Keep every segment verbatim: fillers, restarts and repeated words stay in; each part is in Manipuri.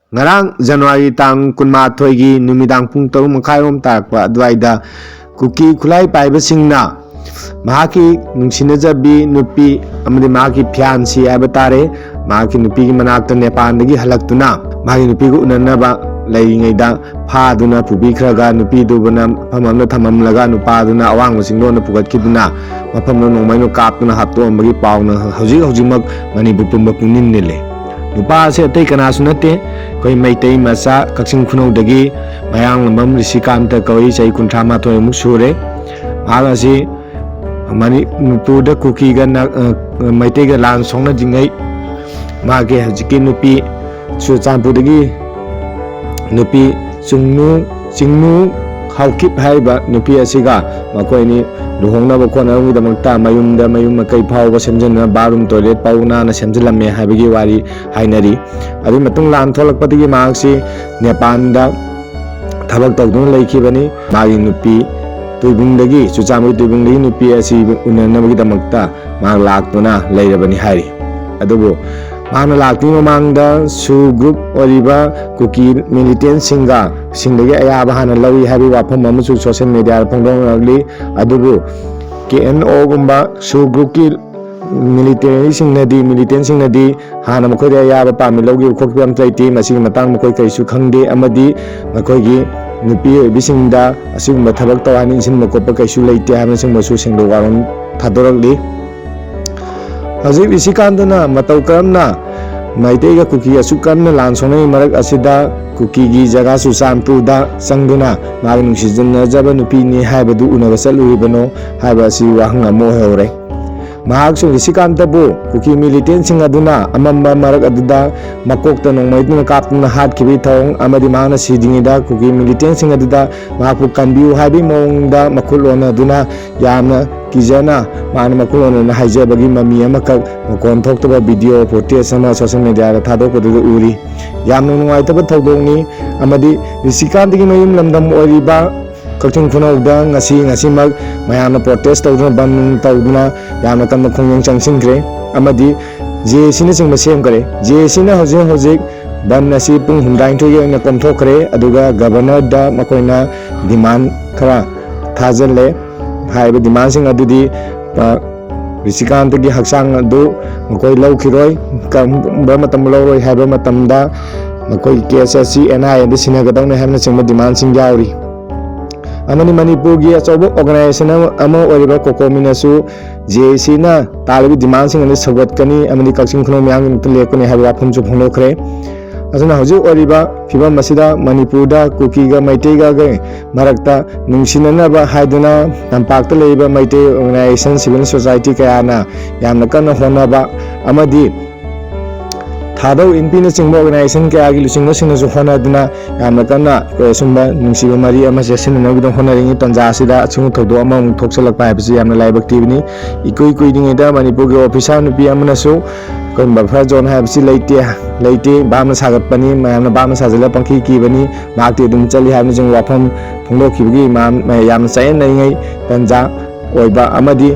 ꯉꯔꯥꯡ ꯖꯅꯋꯥꯔꯤ ꯇꯥꯡ ꯀꯨꯟꯃꯥꯊꯣꯏꯒꯤ ꯅꯨꯃꯤꯗꯥꯡ ꯄꯨꯡ ꯇꯔꯨꯛ ꯃꯈꯥꯏꯔꯣꯝ ꯇꯥꯔꯛꯄ ꯑꯗꯨꯋꯥꯏꯗ ꯀꯨꯀꯤ ꯈꯨꯠꯂꯥꯏ ꯄꯥꯏꯕꯁꯤꯡꯅ ꯃꯍꯥꯛꯀꯤ ꯅꯨꯡꯁꯤꯅꯖꯕꯤ ꯅꯨꯄꯤ ꯑꯃꯗꯤ ꯃꯍꯥꯛꯀꯤ ꯐꯤꯌꯥꯟꯁꯤ ꯍꯥꯏꯕ ꯇꯥꯔꯦ, ꯃꯍꯥꯛꯀꯤ ꯅꯨꯄꯤꯒꯤ ꯃꯅꯥꯛꯇ ꯅꯦꯄꯥꯟꯗꯒꯤ ꯍꯜꯂꯛꯇꯨꯅ ꯃꯍꯥꯛꯀꯤ ꯅꯨꯄꯤꯒ ꯎꯅꯅꯕ ꯂꯩꯔꯤꯉꯩꯗ ꯐꯥꯗꯨꯅ ꯄꯨꯕꯤꯈ꯭ꯔꯒ ꯅꯨꯄꯤꯗꯨꯕꯨꯅ ꯃꯐꯝ ꯑꯃꯗ ꯊꯝꯃꯝꯂꯒ ꯅꯨꯄꯥꯗꯨꯅ ꯑꯋꯥꯡꯕ ꯆꯤꯡꯗꯣꯟꯗ ꯄꯨꯈꯠꯈꯤꯗꯨꯅ ꯃꯐꯝꯗꯨ ꯅꯣꯡꯃꯩꯅ ꯀꯥꯞꯇꯨꯅ ꯍꯥꯠꯇꯣꯛꯑꯝꯕꯒꯤ ꯄꯥꯎꯅ ꯍꯧꯖꯤꯛ ꯍꯧꯖꯤꯛꯃꯛ ꯃꯅꯤꯄꯨꯔ ꯄꯨꯝꯕ ꯄꯨꯡꯅꯤꯡ ꯅꯤꯜꯂꯦ꯫ ꯅꯨꯄꯥ ꯑꯁꯤ ꯑꯇꯩ ꯀꯅꯥꯁꯨ ꯅꯠꯇꯦ, ꯑꯩꯈꯣꯏ ꯃꯩꯇꯩ ꯃꯆꯥ ꯀꯛꯆꯤꯡ ꯈꯨꯅꯧꯗꯒꯤ ꯃꯌꯥꯡꯂꯝꯕꯝ ꯔꯤꯁꯤꯀꯥꯟꯇ ꯀꯧꯏ, ꯆꯍꯤ ꯀꯨꯟꯊ꯭ꯔꯥ ꯃꯥꯊꯣꯏꯃꯨꯛ ꯁꯨꯔꯦ꯫ ꯃꯍꯥꯛ ꯑꯁꯤ ꯃꯅꯤꯄꯨꯔꯗ ꯀꯨꯀꯤꯒ ꯅꯥ-, ꯑ, ꯃꯩꯇꯩꯒ ꯂꯥꯟ ꯁꯣꯛꯅꯗ꯭ꯔꯤꯉꯩ ꯃꯥꯒꯤ ꯍꯧꯖꯤꯛꯀꯤ ꯅꯨꯄꯤ ꯆꯨꯔꯆꯥꯟꯄꯨꯔꯗꯒꯤ ꯅꯨꯄꯤ ꯆꯨꯡꯅꯨ, ꯆꯤꯡꯅꯨ ꯍꯥꯎꯀꯤꯞ ꯍꯥꯏꯔꯤꯕ ꯅꯨꯄꯤ ꯑꯁꯤꯒ ꯃꯈꯣꯏ ꯑꯅꯤ ꯂꯨꯍꯣꯡꯅꯕ ꯈꯣꯠꯅꯕꯒꯤꯗꯃꯛꯇ ꯃꯌꯨꯝꯗ ꯃꯌꯨꯝ ꯃꯀꯩ ꯐꯥꯎꯕ ꯁꯦꯝꯖꯤꯟꯗꯨꯅ bathroom toilet ꯐꯥꯎ ꯅꯥꯟꯅ ꯁꯦꯝꯖꯤꯜꯂꯝꯃꯦ ꯍꯥꯏꯕꯒꯤ ꯋꯥꯔꯤ ꯍꯥꯏꯅꯔꯤ꯫ ꯑꯗꯨꯒꯤ ꯃꯇꯨꯡ ꯂꯥꯟ ꯊꯣꯛꯂꯛꯄꯗꯒꯤ ꯃꯍꯥꯛꯁꯤ ꯅꯦꯄꯥꯟꯗ ꯊꯕꯛ ꯇꯧꯗꯨꯅ ꯂꯩꯈꯤꯕꯅꯤ꯫ ꯃꯥꯒꯤ ꯅꯨꯄꯤ ꯇꯣꯏꯕꯨꯡꯗꯒꯤ, ꯆꯨꯔꯆꯥꯟꯄꯨꯔ ꯇꯣꯏꯕꯨꯡꯗꯒꯤ ꯅꯨꯄꯤ ꯑꯁꯤ ꯎꯅꯅꯕꯒꯤꯗꯃꯛꯇ ꯃꯍꯥꯛ ꯂꯥꯛꯇꯨꯅ ꯂꯩꯔꯕꯅꯤ ꯍꯥꯏꯔꯤ꯫ ꯑꯗꯨꯕꯨ ꯃꯍꯥꯛꯅ ꯂꯥꯛꯇ꯭ꯔꯤꯉꯩ ꯃꯃꯥꯡꯗ ꯁꯨ group ꯑꯣꯏꯔꯤꯕ ꯀꯨꯀꯤ militantꯁꯤꯡꯒ, ꯁꯤꯡꯗꯒꯤ ꯑꯌꯥꯕ ꯍꯥꯟꯅ ꯂꯧꯏ ꯍꯥꯏꯕꯒꯤ ꯋꯥꯐꯝ ꯑꯃꯁꯨ social mediaꯗ ꯐꯣꯡꯗꯣꯛꯅꯔꯛꯂꯤ꯫ ꯑꯗꯨꯕꯨ KNOꯒꯨꯝꯕ ꯁꯨ groupꯀꯤ militaryꯁꯤꯡꯅꯗꯤ, militantꯁꯤꯡꯅꯗꯤ ꯍꯥꯟꯅ ꯃꯈꯣꯏꯗ ꯑꯌꯥꯕ ꯄꯥꯝꯃꯤ ꯂꯧꯈꯤꯕ ꯈꯣꯠꯈꯤꯕ ꯑꯝꯇ ꯂꯩꯇꯦ꯫ ꯃꯁꯤꯒꯤ ꯃꯇꯥꯡꯗ ꯃꯈꯣꯏ ꯀꯔꯤꯁꯨ ꯈꯪꯗꯦ ꯑꯃꯗꯤ ꯃꯈꯣꯏꯒꯤ ꯅꯨꯄꯤ ꯑꯣꯏꯕꯤꯁꯤꯡꯗ ꯑꯁꯤꯒꯨꯝꯕ ꯊꯕꯛ ꯇꯧ ꯍꯥꯏꯅ ꯏꯟꯁꯤꯟꯕ ꯈꯣꯠꯄ ꯀꯩꯁꯨ ꯂꯩꯇꯦ ꯍꯥꯏꯕꯅꯆꯤꯡꯕꯁꯨ ꯁꯦꯡꯗꯣꯛ ꯋꯥꯔꯣꯜ ꯊꯥꯗꯣꯔꯛꯂꯤ꯫ ꯍꯧꯖꯤꯛ ꯔꯤꯁꯤꯀꯥꯟꯇꯅ ꯃꯇꯧ ꯀꯔꯝꯅ ꯃꯩꯇꯩꯒ ꯀꯨꯀꯤ ꯑꯁꯨꯛ ꯀꯟꯅ ꯂꯥꯟ ꯁꯣꯛꯅꯔꯤ ꯃꯔꯛ ꯑꯁꯤꯗ ꯀꯨꯀꯤꯒꯤ ꯖꯒꯥ ꯆꯨꯔꯆꯥꯟꯄꯨꯔꯗ ꯆꯪꯗꯨꯅ ꯃꯥꯒꯤ ꯅꯨꯡꯁꯤꯖꯅꯖꯕ ꯅꯨꯄꯤꯅꯤ ꯍꯥꯏꯕꯗꯨ ꯎꯅꯕ ꯆꯠꯂꯨꯔꯤꯕꯅꯣ ꯍꯥꯏꯕ ꯑꯁꯤ ꯋꯥꯍꯪ ꯑꯃ ꯑꯣꯏꯍꯧꯔꯦ꯫ ꯃꯍꯥꯛꯁꯨ ꯔꯤꯁꯤꯀꯥꯟꯇꯕꯨ ꯀꯨꯀꯤ militantꯁꯤꯡ ꯑꯗꯨꯅ ꯑꯃꯝꯕ ꯃꯔꯛ ꯑꯗꯨꯗ ꯃꯀꯣꯛꯇ ꯅꯣꯡꯃꯩꯗꯨꯅ ꯀꯥꯞꯇꯨꯅ ꯍꯥꯠꯈꯤꯕꯒꯤ ꯊꯧꯑꯣꯡ ꯑꯃꯗꯤ ꯃꯍꯥꯛꯅ ꯁꯤꯗ꯭ꯔꯤꯉꯩꯗ ꯀꯨꯀꯤ militantꯁꯤꯡ ꯑꯗꯨꯗ ꯃꯍꯥꯛꯄꯨ ꯀꯟꯕꯤꯌꯨ ꯍꯥꯏꯕꯒꯤ ꯃꯑꯣꯡꯗ ꯃꯈꯨꯠ ꯑꯣꯟꯅꯗꯨꯅ ꯌꯥꯝꯅ ꯀꯤꯖꯅ ꯃꯥꯅ ꯃꯈꯨꯠ ꯑꯣꯟꯅꯅ ꯍꯥꯏꯖꯕꯒꯤ ꯃꯃꯤ ꯑꯃꯈꯛ ꯃꯈꯣꯟ ꯊꯣꯛꯇꯕ video footage ꯑꯃ social mediaꯗ ꯊꯥꯗꯣꯛꯄꯗꯨꯗ ꯎꯔꯤ꯫ ꯌꯥꯝꯅ ꯅꯨꯡꯉꯥꯏꯇꯕ ꯊꯧꯗꯣꯛꯅꯤ ꯑꯃꯗꯤ ꯔꯤꯁꯤꯀꯥꯟꯇꯒꯤ ꯃꯌꯨꯝ ꯂꯝꯗꯝ ꯑꯣꯏꯔꯤꯕ ꯀꯛꯆꯤꯡ ꯈꯨꯅꯧꯗ ꯉꯁꯤ, ꯉꯁꯤꯃꯛ ꯃꯌꯥꯝꯅ protest ꯇꯧꯗꯨꯅ, ꯕꯟ ꯅꯨꯡ ꯇꯧꯗꯨꯅ ꯌꯥꯝꯅ ꯀꯟꯕ ꯈꯣꯡꯖꯪ ꯆꯪꯁꯤꯟꯈ꯭ꯔꯦ ꯑꯃꯗꯤ JACꯅꯆꯤꯡꯕ ꯁꯦꯝꯈꯔꯦ꯫ JACꯅ ꯍꯧꯖꯤꯛ ꯍꯧꯖꯤꯛ ꯕꯟ ꯑꯁꯤ ꯄꯨꯡ ꯍꯨꯝꯗ꯭ꯔꯥꯅꯤꯊꯣꯏꯒꯤ ꯑꯣꯏꯅ ꯀꯣꯝꯊꯣꯛꯈ꯭ꯔꯦ꯫ ꯑꯗꯨꯒ ꯒꯕꯔꯅꯔꯗ ꯃꯈꯣꯏꯅ ꯗꯤꯃꯥꯟ ꯈꯔ ꯊꯥꯖꯤꯜꯂꯦ꯫ ꯍꯥꯏꯔꯤꯕ ꯗꯤꯃꯥꯟꯁꯤꯡ ꯑꯗꯨꯗꯤ, ꯑ, ꯔꯤꯁꯤꯀꯥꯟꯇꯒꯤ ꯍꯛꯆꯥꯡ ꯑꯗꯨ ꯃꯈꯣꯏ ꯂꯧꯈꯤꯔꯣꯏ, ꯀꯔꯝꯕ ꯃꯇꯝ ꯂꯧꯔꯣꯏ ꯍꯥꯏꯕ ꯃꯇꯝꯗ ꯃꯈꯣꯏ ꯀꯦꯁ ꯑꯁꯤ ꯑꯦꯟ ꯑꯥꯏ ꯑꯦꯗ ꯁꯤꯟꯅꯒꯗꯧꯅꯤ ꯍꯥꯏꯕꯅꯆꯤꯡꯕ ꯗꯤꯃꯥꯟꯁꯤꯡ ꯌꯥꯎꯔꯤ꯫ ꯑꯃꯗꯤ ꯃꯅꯤꯄꯨꯔꯒꯤ ꯑꯆꯧꯕ ꯑꯣꯔꯒꯅꯥꯏꯖꯦꯁꯟ ꯑꯃ, ꯑꯃ ꯑꯣꯏꯔꯤꯕ ꯀꯣꯀꯣꯃꯤꯅꯁꯨ ꯖꯦ ꯑꯦ ꯁꯤꯅ ꯇꯥꯜꯂꯤꯕ ꯗꯤꯃꯥꯟꯁꯤꯡ ꯑꯗꯨ ꯁꯧꯒꯠꯀꯅꯤ ꯑꯃꯗꯤ ꯀꯛꯆꯤꯡ ꯈꯨꯅꯧ ꯃꯤꯌꯥꯝꯒꯤꯗꯃꯛꯇ ꯂꯦꯞꯀꯅꯤ ꯍꯥꯏꯕ ꯋꯥꯐꯝꯁꯨ ꯐꯣꯡꯗꯣꯛꯈ꯭ꯔꯦ꯫ ꯑꯗꯨꯅ ꯍꯧꯖꯤꯛ ꯑꯣꯏꯔꯤꯕ ꯐꯤꯕꯝ ꯑꯁꯤꯗ ꯃꯅꯤꯄꯨꯔꯗ ꯀꯨꯀꯤꯒ ꯃꯩꯇꯩꯒꯒꯤ ꯃꯔꯛꯇ ꯅꯨꯡꯁꯤꯅꯅꯕ ꯍꯥꯏꯗꯨꯅ ꯇꯝꯄꯥꯛꯇ ꯂꯩꯔꯤꯕ ꯃꯩꯇꯩ ꯑꯣꯔꯒꯅꯥꯏꯖꯦꯁꯟ, ꯁꯤꯚꯤꯜ ꯁꯣꯁꯥꯏꯇꯤ ꯀꯌꯥꯅ ꯌꯥꯝꯅ ꯀꯟꯅ ꯍꯣꯠꯅꯕ ꯑꯃꯗꯤ ꯊꯥꯗꯧ ꯏꯟꯄꯤꯅꯆꯤꯡꯕ ꯑꯣꯔꯒꯅꯥꯏꯖꯦꯁꯟ ꯀꯌꯥꯒꯤ ꯂꯨꯆꯤꯡꯕꯁꯤꯡꯅꯁꯨ ꯍꯣꯠꯅꯗꯨꯅ ꯌꯥꯝꯅ ꯀꯟꯅ ꯑꯩꯈꯣꯏ ꯑꯁꯨꯝꯕ ꯅꯨꯡꯁꯤꯕ ꯃꯔꯤ ꯑꯃ ꯆꯦꯠꯁꯤꯟꯅꯅꯕꯒꯤꯗꯃꯛ ꯍꯣꯠꯅꯔꯤꯉꯩ ꯇꯥꯟꯖꯥ ꯑꯁꯤꯗ ꯑꯁꯤꯒꯨꯝꯕ ꯊꯧꯗꯣꯛ ꯑꯃꯃꯨꯛ ꯊꯣꯛꯆꯜꯂꯛꯄ ꯍꯥꯏꯕꯁꯤ ꯌꯥꯝꯅ ꯂꯥꯏꯕꯛ ꯊꯤꯕꯅꯤ꯫ ꯏꯀꯨꯏ ꯀꯨꯏꯗ꯭ꯔꯤꯉꯩꯗ ꯃꯅꯤꯄꯨꯔꯒꯤ ꯑꯣꯐꯤꯁꯥꯔ ꯅꯨꯄꯤ ꯑꯃꯅꯁꯨ ꯑꯩꯈꯣꯏ ꯕꯐꯔ ꯖꯣꯟ ꯍꯥꯏꯕꯁꯤ ꯂꯩꯇꯦ, ꯂꯩꯇꯦ, ꯚꯥꯞꯅ ꯁꯥꯒꯠꯄꯅꯤ, ꯃꯌꯥꯝꯅ ꯚꯥꯞꯅ ꯁꯥꯖꯤꯜꯂ ꯄꯪꯈꯤ ꯀꯤꯕꯅꯤ, ꯃꯍꯥꯛꯇꯤ ꯑꯗꯨꯝ ꯆꯠꯂꯤ ꯍꯥꯏꯕꯅꯆꯤꯡꯕ ꯋꯥꯐꯝ ꯐꯣꯡꯗꯣꯛꯈꯤꯕꯒꯤ ꯃꯌꯥꯝ, ꯌꯥꯝꯅ ꯆꯌꯦꯠꯅꯔꯤꯉꯩ ꯇꯥꯟꯖꯥ ꯑꯣꯏꯕ ꯑꯃꯗꯤ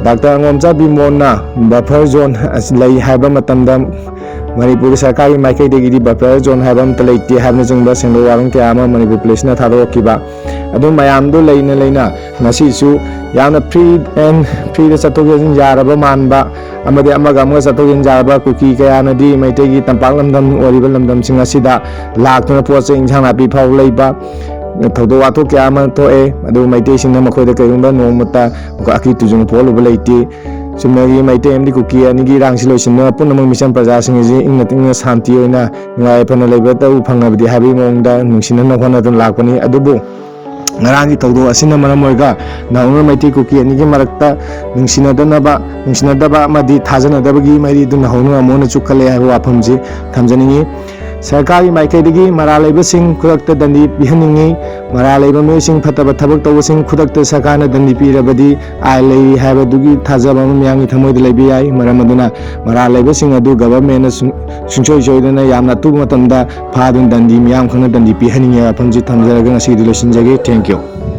ꯗꯥꯛꯇꯔ ꯑꯉꯣꯝꯆꯥ ꯕꯤꯃꯣꯟꯅ ꯕꯐꯔ ꯖꯣꯟ ꯂꯩ ꯍꯥꯏꯕ ꯃꯇꯝꯗ ꯃꯅꯤꯄꯨꯔ ꯁꯔꯀꯥꯔꯒꯤ ꯃꯥꯏꯀꯩꯗꯒꯤꯗꯤ ꯕꯐꯔ ꯖꯣꯟ ꯍꯥꯏꯕ ꯑꯃꯠꯇ ꯂꯩꯇꯦ ꯍꯥꯏꯕꯅꯆꯤꯡꯕ ꯁꯦꯡꯗꯣꯛ ꯋꯥꯔꯣꯜ ꯀꯌꯥ ꯑꯃ ꯃꯅꯤꯄꯨꯔ ꯄꯨꯂꯤꯁꯅ ꯊꯥꯗꯣꯔꯛꯈꯤꯕ ꯑꯗꯨ ꯃꯌꯥꯝꯗꯨ ꯂꯩꯅ ꯂꯩꯅ ꯉꯁꯤꯁꯨ ꯌꯥꯝꯅ free and freeꯗ ꯆꯠꯊꯣꯛ ꯆꯠꯁꯤꯟ ꯌꯥꯔꯕ ꯃꯥꯟꯕ ꯑꯃꯗꯤ ꯑꯃꯒ ꯑꯃꯒ ꯆꯠꯊꯣꯛ ꯆꯠꯁꯤꯟ ꯌꯥꯔꯕ ꯀꯨꯀꯤ ꯀꯌꯥꯅꯗꯤ ꯃꯩꯇꯩꯒꯤ ꯇꯝꯄꯥꯛ ꯂꯝꯗꯝ ꯑꯣꯏꯔꯤꯕ ꯂꯝꯗꯝꯁꯤꯡ ꯑꯁꯤꯗ ꯂꯥꯛꯇꯨꯅ ꯄꯣꯠ ꯆꯩ ꯏꯟꯁꯥꯡ ꯅꯥꯄꯤ ꯐꯥꯎꯕ ꯂꯩꯕ ꯊꯧꯗꯣꯛ ꯋꯥꯊꯣꯛ ꯀꯌꯥ ꯑꯃ ꯊꯣꯛꯑꯦ꯫ ꯑꯗꯨꯕꯨ ꯃꯩꯇꯩꯁꯤꯡꯅ ꯃꯈꯣꯏꯗ ꯀꯔꯤꯒꯨꯝꯕ ꯅꯣꯡꯃꯇ ꯑꯀꯤ ꯇꯨꯖꯨꯡ ꯄꯣꯛꯍꯜꯂꯨꯕ ꯂꯩꯇꯦ꯫ ꯆꯨꯝꯅꯒꯤ ꯃꯩꯇꯩ ꯑꯃꯗꯤ ꯀꯨꯀꯤ ꯑꯅꯤꯒꯤ ꯏꯔꯥꯡꯁꯤ ꯂꯣꯏꯁꯤꯟꯗꯨꯅ ꯄꯨꯝꯅꯃꯛ ꯃꯤꯆꯝ ꯄ꯭ꯔꯖꯥꯁꯤꯡ ꯑꯁꯤ ꯏꯪꯅ ꯇꯤꯡꯅ ꯁꯥꯟꯇꯤ ꯑꯣꯏꯅ ꯅꯨꯡꯉꯥꯏ ꯌꯥꯏꯐꯅ ꯂꯩꯕꯇꯕꯨ ꯐꯪꯂꯕꯗꯤ ꯍꯥꯏꯕꯒꯤ ꯃꯑꯣꯡꯗ ꯅꯨꯡꯁꯤꯅꯅ ꯍꯣꯠꯅꯗꯨꯅ ꯂꯥꯛꯄꯅꯤ꯫ ꯑꯗꯨꯕꯨ ꯉꯔꯥꯡꯒꯤ ꯊꯧꯗꯣꯛ ꯑꯁꯤꯅ ꯃꯔꯝ ꯑꯣꯏꯔꯒ ꯅꯧꯍꯧꯅ ꯃꯩꯇꯩ ꯀꯨꯀꯤ ꯑꯅꯤꯒꯤ ꯃꯔꯛꯇ ꯅꯨꯡꯁꯤꯅꯗꯅꯕ, ꯅꯨꯡꯁꯤꯅꯗꯕ ꯑꯃꯗꯤ ꯊꯥꯖꯅꯗꯕꯒꯤ ꯃꯔꯤꯗꯨ ꯅꯧꯍꯧꯅ ꯑꯃꯨꯛ ꯍꯟꯅ ꯆꯨꯞꯈꯠꯂꯛꯑꯦ ꯍꯥꯏꯕ ꯋꯥꯐꯝꯁꯤ ꯊꯝꯖꯅꯤꯡꯏ꯫ ꯁꯔꯀꯥꯔꯒꯤ ꯃꯥꯏꯀꯩꯗꯒꯤ ꯃꯔꯥꯜ ꯂꯩꯕꯁꯤꯡ ꯈꯨꯗꯛꯇ ꯗꯟꯗꯤ ꯄꯤꯍꯟꯅꯤꯡꯏ꯫ ꯃꯔꯥꯜ ꯂꯩꯕ ꯃꯤꯑꯣꯏꯁꯤꯡ, ꯐꯠꯇꯕ ꯊꯕꯛ ꯇꯧꯕꯁꯤꯡ ꯈꯨꯗꯛꯇ ꯁꯔꯀꯥꯔꯅ ꯗꯟꯗꯤ ꯄꯤꯔꯕꯗꯤ ꯑꯥꯏꯟ ꯂꯩꯔꯤ ꯍꯥꯏꯕꯗꯨꯒꯤ ꯊꯥꯖꯕ ꯑꯃ ꯃꯤꯌꯥꯝꯒꯤ ꯊꯃꯣꯏꯗ ꯂꯩꯕ ꯌꯥꯏ꯫ ꯃꯔꯝ ꯑꯗꯨꯅ ꯃꯔꯥꯜ ꯂꯩꯕꯁꯤꯡ ꯑꯗꯨ ꯒꯚꯔꯟꯃꯦꯟꯅ ꯁꯨꯡ-, ꯁꯨꯡꯁꯣꯏ ꯁꯣꯏꯗꯅ ꯌꯥꯝꯅ ꯑꯊꯨꯕ ꯃꯇꯝꯗ ꯐꯥꯗꯨꯅ ꯗꯟꯗꯤ ꯃꯤꯌꯥꯝ ꯈꯪꯅ ꯗꯟꯗꯤ ꯄꯤꯍꯟꯅꯤꯡꯉꯤ ꯋꯥꯐꯝꯁꯤ ꯊꯝꯖꯔꯒ ꯉꯁꯤꯒꯤꯗꯤ ꯂꯣꯏꯁꯤꯟꯖꯒꯦ꯫ Thank you꯫